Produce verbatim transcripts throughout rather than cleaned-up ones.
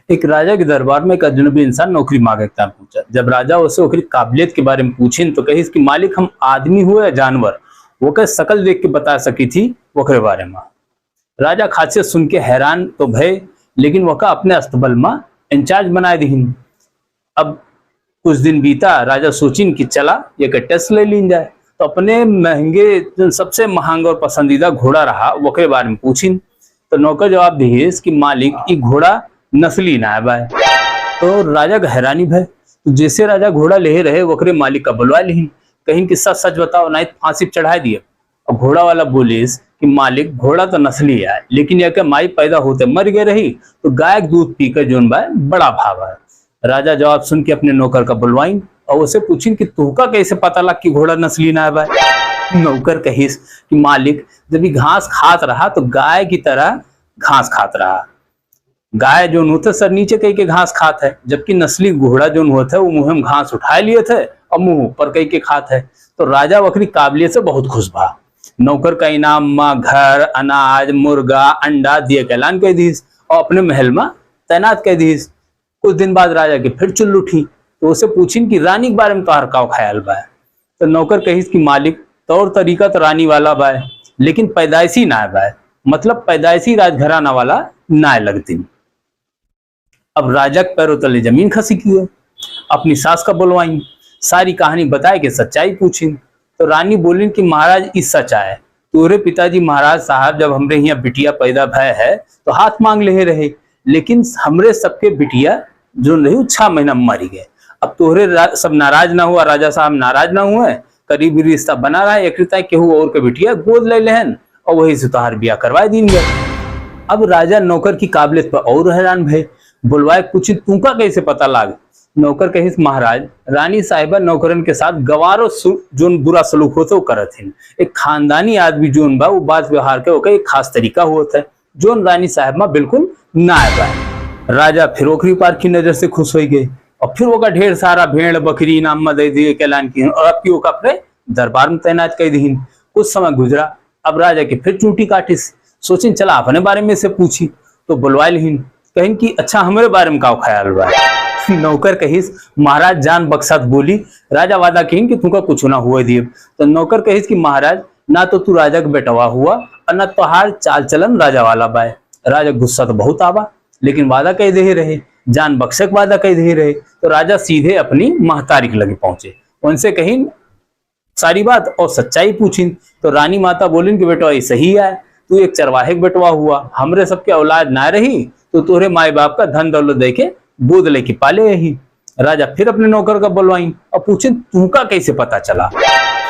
एक राजा के दरबार में एक अजनबी इंसान नौकरी मांगे के ताईं पहुंचा। जब राजा ओसे ओकरी काबिलियत के बारे में पूछिन तो कहिस कि मालिक, हम आदमी हुए या जानवर, ओकर शकल देख के बता सकी थी ओकरे बारे में। राजा खासियत सुन के हैरान तो भय, लेकिन ओका अपने अस्तबल में इंचार्ज बनाए दिहिन। अब कुछ दिन बीता, राजा सोचिन कि चला, एकर टेस्ट ले लीन जाए। तो अपने महंगे, सबसे महंगा और पसंदीदा घोड़ा रहा, ओकरे बारे में पूछिन। तो नौकर जवाब दिहिस कि मालिक, ई घोड़ा नस्ली ना बाय। तो राजा के हैरानी भय। तो जैसे राजा घोड़ा लेहे रहे, ओकरे मालिक का बुलवा लिहिन, कहिन कि सच सच बताओ, नाहीं तो फांसी पे चढ़ाए दिए। अब घोड़ा वाला बोलिस कि मालिक, घोड़ा तो नस्ली है, लेकिन एकर माई पैदा होते मर गए रही, तो गाय के दूध पी के जोन बा बड़ा भावा है। राजा जवाब सुन के अपने नौकर का बुलवाइन और उसे पूछिन कि तुहका कैसे पता लग कि घोड़ा नस्ली ना बा? नौकर कहिस कि मालिक, जब ये घास खात रहा तो गाय की तरह घास खात रहा। गाय जोन होत है सर नीचे कई के घास खात है, जबकि नस्ली घोड़ा जोन होत है वो मुँह में घास उठाए लियत है और मुँह ऊपर कई के खात है। तो राजा ओकरी काबिलियत से बहुत खुश भा। नौकर का इनाम में घर, अनाज, मुर्गा, अंडा दिए के ऐलान कर दीस और अपने महल में तैनात कर दीस। कुछ दिन बाद राजा के फिर चुल्ल उठी, तो उसे पूछिन कि रानी के बारे में तोहार का ख्याल बा? तो नौकर कहिस कि मालिक, तौर तरीका तो रानी वाला बा, लेकिन पैदाइशी ना बा, मतलब पैदाइशी राजघराना वाला ना लगतिन। अब राजा के पैरों तले जमीन खसिकी है। अपनी सास का बुलवाइन, सारी कहानी बताए के सच्चाई पूछिन। तो रानी बोलिन कि महाराज, ई सच आए, तोहरे पिताजी महाराज साहब जब हमरे हियाँ बिटिया पैदा भय है तो हाथ मांग लेहे रहे, लेकिन हमरे सबके बिटिया जोन रही उ छह महीना में मरी गए। अब तोहरे रा-, सब नाराज ना हुआ, राजा साहब नाराज ना हुए, करीबी रिश्ता बना रहा, एक रिश्ता केहू और के बिटिया गोद ले लेहन और वही से तोहार बियाह करवाए दीन गए। अब राजा नौकर की काबिलियत पर और हैरान भय, बुलवाए पूछिन, तुमका कैसे पता लाग? नौकर कहिस, महाराज, रानी साहिबा नौकरन के साथ गवारो सु-, जोन बुरा सलूक होत है, वो करत हिन। एक खानदानी आदमी जोन बा, वो बात व्यवहार के ओकर एक खास तरीका होत है, जोन रानी साहिबा में बिल्कुल ना आए पाए। राजा फिर ओकरी पार की नजर से खुश हो गए और फिर ओका ढेर सारा भेड़, बकरी इनाम में दे दिए के ऐलान किहिन और अब की ओका अपने दरबार में तैनात कर दिहिन। कुछ समय गुजरा, अब राजा के फिर चूटी काटिस, सोचिन, चला अपने बारे में से पूछी। तो बुलवा लिहिन, कहिन कि अच्छा, हमरे बारे में का ख्याल बा? नौकर कहिस, महाराज जान बख्शात बोली, राजा वादा किहिन कि तुमका कुछ ना हुए दिए। तो नौकर कहिस कि महाराज, ना तो तू राजा के बेटवा हुआ और ना तोहार चाल चलन राजा वाला बाय। राजा गुस्सा तो बहुत आवा, लेकिन वादा कह दे रहे, जान बख्शे के वादा कह दे रहे। तो राजा सीधे अपनी महतारी के लगे पहुंचे, उनसे कहिन, सारी बात और सच्चाई पूछिन। तो रानी माता बोलिन कि बेटवा, ये सही है, तू एक चरवाहे के बेटवा हुआ, हमरे सबके औलाद ना रही तो तोहरे माई बाप का धन दौलत दे के गोद लेके पाले रही। राजा फिर अपने नौकर का बुलवाइन और पूछिन, तुमका कैसे पता चला?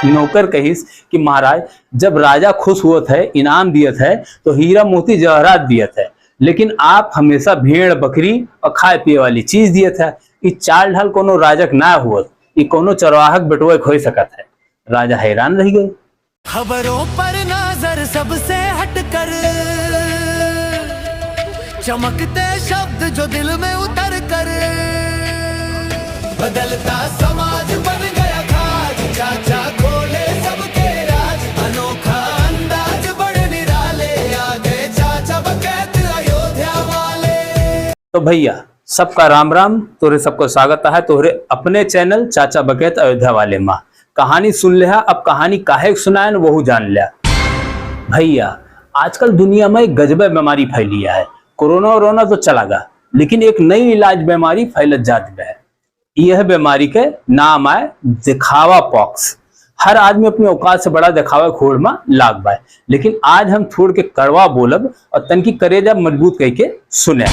नौकर कहिस कि महाराज, जब राजा खुश हुअत है, इनाम दियत है, तो हीरा मोती जवाहरात दियत है, लेकिन आप हमेशा भेड़ बकरी और खाए पिए वाली चीज दियत है। ई चाल ढाल कोनो राजक ना हुअत, ई कोनो चरवाहक बेटवे के हो सकत है। राजा हैरान रह गए। खबरों पर नजर सबसे हटकर, चमकते शब्द जो दिल में उतर कर। बदलता समाज बन गया खाज, चाचा खोले सबके राज, अनोखा अंदाज बड़े निराले, आ गए चाचा बकैत अयोध्या वाले। तो भैया, सबका राम राम, तोहरे सबको स्वागत है तोहरे अपने चैनल चाचा बकैत अयोध्या वाले मा। कहानी सुन लेहा, अब कहानी काहे के सुनाएन वहू जान लिया। भैया, आजकल दुनिया में एक गजबे बीमारी फैली है। कोरोना वोरोना तो चला गा, लेकिन एक नई इलाज बीमारी फैलत जात बा। यह बीमारी के नाम आए दिखावा पॉक्स। हर आदमी अपनी औकात से बड़ा दिखावे के होड़ में लाग बाय, लेकिन आज हम थोड़ के कड़वा बोलब और तनकी करेजा मजबूत कइके सुने।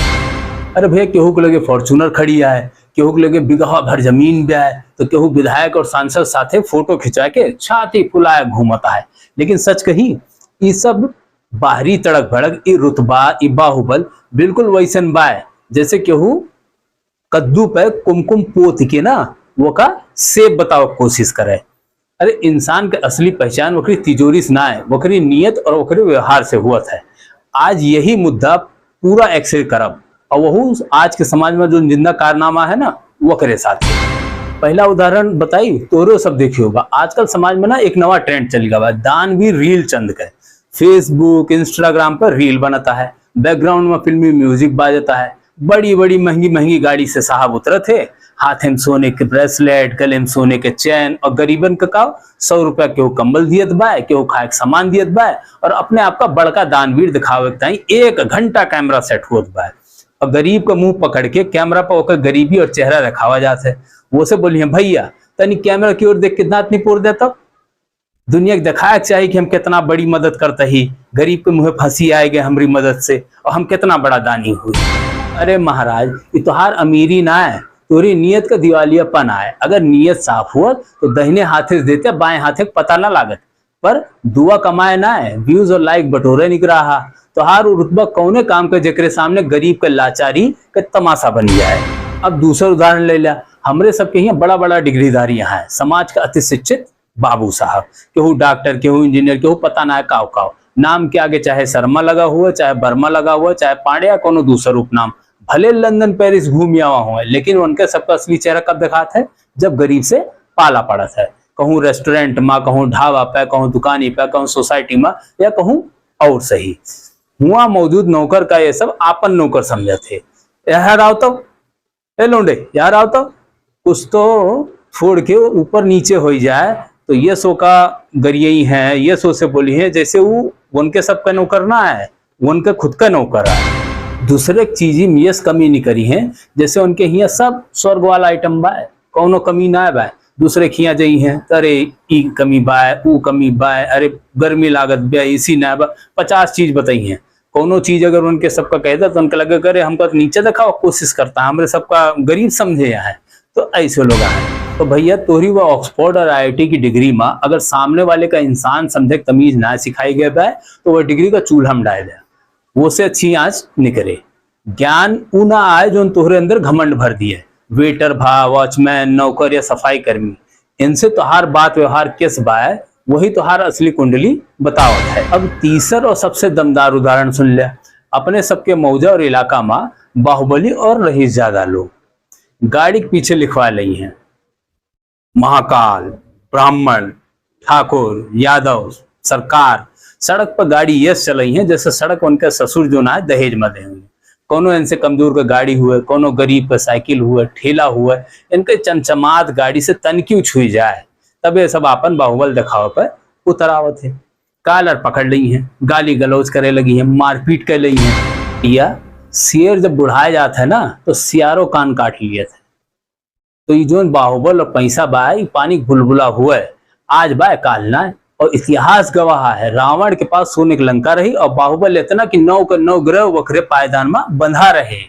अरे भैया, केहू के लगे Fortuner खड़ी आए, केहू के लगे बिगहा भर जमीन भी आए, तो केहू विधायक और सांसद साथे फोटो खिंचा के छाती फुलाए घूमत आए। लेकिन सच कही, ई सब बाहरी तड़क भड़क, ई रुतबा, ई बाहुबल बिल्कुल वैसन बाय, जैसे केहू कद्दू पे कुमकुम पोत के ना, वका सेब बतावे के कोशिश करे। अरे, इंसान के असली पहचान वकरी तिजोरी से ना है, वकरी नियत और वकरे व्यवहार से हुअत है। आज यही मुद्दा पूरा X-ray करब, और वहू आज के समाज में जो जिंदा कारनामा है ना, वकरे साथ। पहला उदाहरण बताई, तोहरो सब देखियो बा, आजकल समाज में ना एक नवा trend चल गया बा, दानवी reel चंद के। Facebook, Instagram पर reel बनता है, background में फिल्मी music बाजता है, बड़ी बड़ी महंगी महंगी गाड़ी से साहब उतरत है, हाथे में सोने के ब्रेसलेट, गले में सोने के चैन, और गरीबन के का, सौ रुपया केहू कंबल दियत बा, केहू खाए के सामान दियत बा, और अपने आप का बड़का दानवीर दिखावे के ताई एक घंटा कैमरा सेट होत बा। और गरीब का मुंह पकड़ के कैमरा पर ओकर गरीबी और चेहरा दिखावा जात है। वो से बोली है, "भैया, तनी कैमरा की ओर देख के दांत निपोर देता।" दुनिया के दिखाए के चाही कि हम कितना बड़ी मदद करता ही, गरीब के मुंह फंसी आए गए हमरी मदद से, और हम कितना बड़ा दानी हुई। अरे महाराज, ये तोहार अमीरी ना है, तोरी नियत का दिवालियापन आए। अगर नियत साफ हुआ तो दहिने हाथे से देते, बाएं हाथे के पता ना लागत। पर दुआ कमाए ना है, व्यूज और लाइक बटोरे निकरा हा। तोहार उ रुतबा कौने काम के जेकरे सामने गरीब के लाचारी के तमाशा बन जाए। अब दूसर उदाहरण ले ला, हमरे सबके यहाँ बड़ा बड़ा डिग्रीधारी यहाँ है, समाज का अति शिक्षित बाबू साहब, केहू डॉक्टर, केहू इंजीनियर, केहू पता ना है काव काव। नाम के आगे चाहे शर्मा लगा हुआ, चाहे वर्मा लगा हुआ, चाहे पांड्या, कोनो दूसर उपनाम, भले लंदन पेरिस घूम आवा हुआ, लेकिन उनके सबका असली चेहरा कब दिखात है? जब गरीब से पाला पड़त है, कहूँ रेस्टोरेंट में, कहूँ ढाबा पे, कहूँ दुकानी पे, कहूँ सोसाइटी में, या कहूँ और सही। हुआ मौजूद नौकर का ये सब आपन नौकर समझत है। यार आओ तो, ए लौंडे, यार आओ तो, कुछ तो फोड़ के ऊपर नीचे हो जाए, तो ये सो का गरियई है, ये सो से बोली है, जैसे वो उनके सबका नौकर ना है, उनके खुद का नौकर है। दूसरे चीज में यस कमी नहीं करी है, जैसे उनके हियाँ सब स्वर्ग वाला आइटम बा, कौनो कमी ना बा। दूसरे खिया जाई है, "अरे, ई कमी बा, ऊ कमी बा, अरे, गर्मी लागत बा, एसी ना बा।" पचास चीज बताई है। कौनो चीज अगर उनके सबका कह दे, तो उनके लगे, "अरे, हमका तो नीचे दिखावा कोशिश करता, हमरे सबका गरीब समझे यहाँ है।" तो ऐसे लोग आए। तो भैया, तोहरी वह ऑक्सफोर्ड और आईआईटी की डिग्री में अगर सामने वाले का इंसान समझे के तमीज ना सिखाई गए बा, तो वह डिग्री का चूल्हा में डाल दे, वो से अच्छी आँच निकरे। ज्ञान ऊ ना आए, जोन तोहरे अंदर घमंड भर दिए। वेटर भा, वॉचमैन, नौकर या सफाई कर्मी, इनसे तोहार बात व्यवहार किस बाय, वही तोहार असली कुंडली बतावत है। अब तीसर और सबसे दमदार उदाहरण सुन ले। अपने सबके मौजा और इलाका में बाहुबली और रईस ज्यादा लोग गाड़ी के पीछे लिखवा लई हैं, महाकाल, ब्राह्मण, ठाकुर, यादव, सरकार। सड़क पर गाड़ी ये चलई है, जैसे सड़क उनके ससुर जो ना है, दहेज में दे हुए। कौनो इनसे कमजोर का गाड़ी हुए, कौनो गरीब का साइकिल हुए, ठेला हुए, इनके चमचमात गाड़ी से तनकी छुई जाए, तब ये सब आपन बाहुबल दिखावे पर उतर आवत है। कॉलर पकड़ लई है, गाली गलौज करे लगी है, मारपीट कर लई है। या शेर जब बुढ़ाए जात है ना, तो सियारो कान काट लियत है। तो ई जोन बाहुबल और पैसा बा, ई पानी के बुलबुला हुए, आज बा, काल ना। और इतिहास गवाह है, रावण के पास सोने की लंका रही और बाहुबल इतना कि नौ के नौ ग्रह वखरे पायदान में बंधा रहे।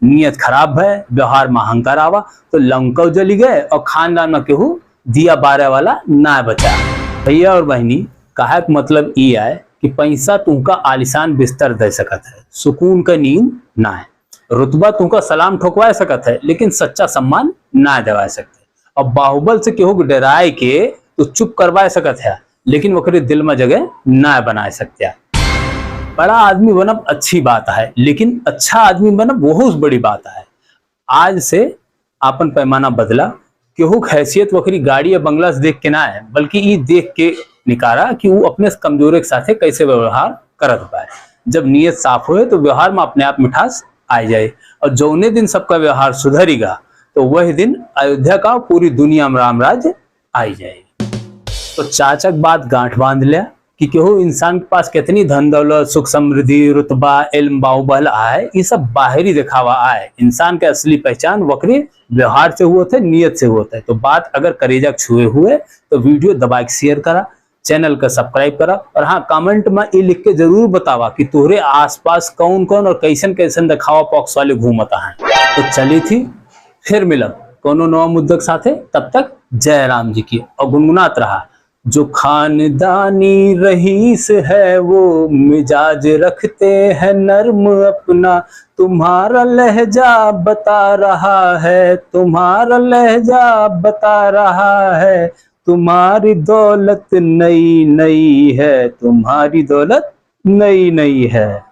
नियत खराब है, व्यवहार में अहंकार आवा, तो लंका जली गए और खानदान में केहू दिया बारे वाला ना बचा। भैया और बहनी, कहा के मतलब ई आए कि पैसा तुमका आलीशान बिस्तर दे सकत है, सुकून का नींद ना है। रुतबा तुमका सलाम ठोकवा सकत है, लेकिन सच्चा सम्मान ना दिवा सकते। अब बाहुबल से केहू के डराए के तो चुप करवा सकत है, लेकिन ओकरे दिल में जगह ना बना सकते। बड़ा आदमी बनब अच्छी बात है, लेकिन अच्छा आदमी बनब बहुत बड़ी बात है। आज से आपन पैमाना बदला। केहू के हैसियत वकरी गाड़ी या बंगला से देख के ना है, बल्कि ई देख के निकारा कि ऊ अपने से कमजोरे के साथे कैसे व्यवहार करत बा। जब नियत साफ होए तो व्यवहार में अपने आप मिठास आ जाए, और जौने दिन सबका व्यवहार सुधरिगा तो वही दिन अयोध्या का पूरी दुनिया में राम राज्य आई जाए। तो चाचा के बात गांठ बांध ले कि केहू इंसान के पास कितनी धन दौलत, सुख समृद्धि, रुतबा, इल्म, बाहुबल आए, ये सब बाहरी दिखावा आए। इंसान के असली पहचान वकरी व्यवहार से हुआ थे, नियत से हुआ थे। तो बात अगर करेजा के छुए हुए तो वीडियो दबा के शेयर करा, चैनल का सब्सक्राइब करा, और हाँ, कमेंट में ये लिख के जरूर बतावा कि तोहरे आसपास कौन कौन और कैसन कैसन दिखावा पॉक्स वाले घूमता है। तो चली थी, फिर मिलब कोनो नवा मुद्दा के साथे। तब तक जय राम जी की, और गुनगुनात रहा। जो खानदानी रईस है वो मिजाज रखते हैं नर्म अपना, तुम्हारा लहजा बता रहा है, तुम्हारा लहजा बता रहा है, तुम्हारी दौलत नई नई है, तुम्हारी दौलत नई नई है।